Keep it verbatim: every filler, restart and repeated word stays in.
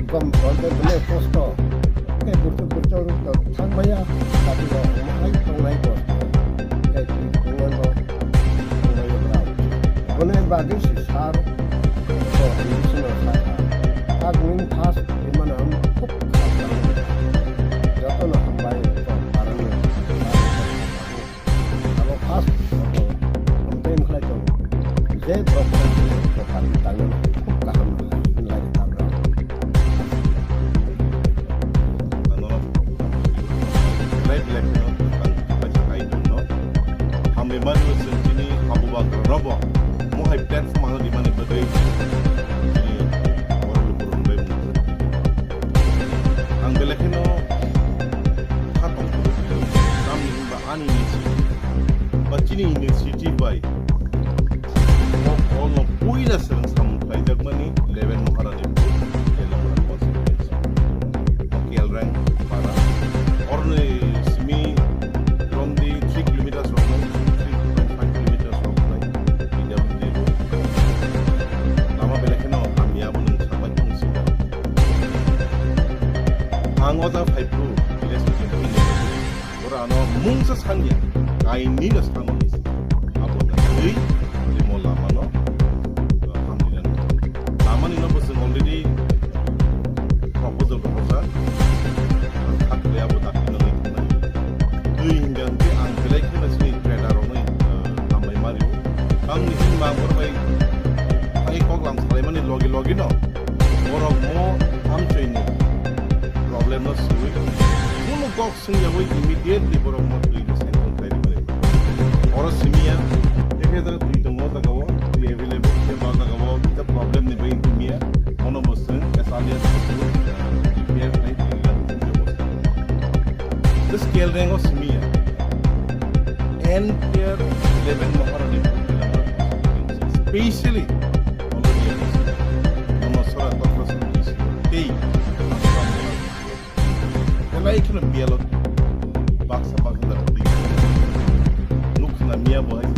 Gom, gom, gom, gom, kosto. Tei burchuk, burchuk rok to thang maya, tapi rok mohai tongnai kosto. Tei twi tongnai bo tongnai rok. Boni bagwi si sar, to hindi sino sar. Agni fast, imana ham khub khatam. Jotono hambai, to parang. Abo first photo, ang time khlai tongo. Je borok khe photo tangwi khub kaham hinlai tabra. Ano belai belai kheno ang kaisa idol no. Hambai mani chini Abu Bakar robo. Mohai platform ano di mani bagwi. Chini borok lukurok bai. Ang belai kheno kha tongthok tamni hinba ani initiative ba chini initiative bai o kolno puila seleng samung khlaijakmani eleven Maharani Telamura constituency. O Kelreng para orni simi romdi three kilometers romnai, three point five kilometers romnai. Lama belai kheno hamya bo nwng sabai tong sika. Ang o jaga phai phuru village ni campaign ni bagwi oro ano mungsa sanya, kainwi no sano ni sika. Abo da twi twi mo lama no, uh, hamri nang. Lama ni no bo chwng already proposal rohorjak. Ang khat khe abo dakti nangwi thangnai. Twi hingkha hwnkhe ang belai kheno chini trader rokno, uh, hambai mario. Tamni hinba borok bai thangwi koklam salaimani logi logi no borok mo amchoi ni problem no swiwi kunu kok swngyawi immediately borok mo twi no sanction khlai rwmani. Oro simiya, ekhe jora twi tongo o jaga o, twi available khe ba o jaga o kisa problem ni bagwi tongmiya. Ono bo swng S R D S repair khlai twi rwmani bebosta. Tei Kelreng o simiya. Entire eleven Maharani specially already Monosora Tokra Suri tei belai kheno biyalo baksa baksa jaga twi. Nuk khna miya bo hai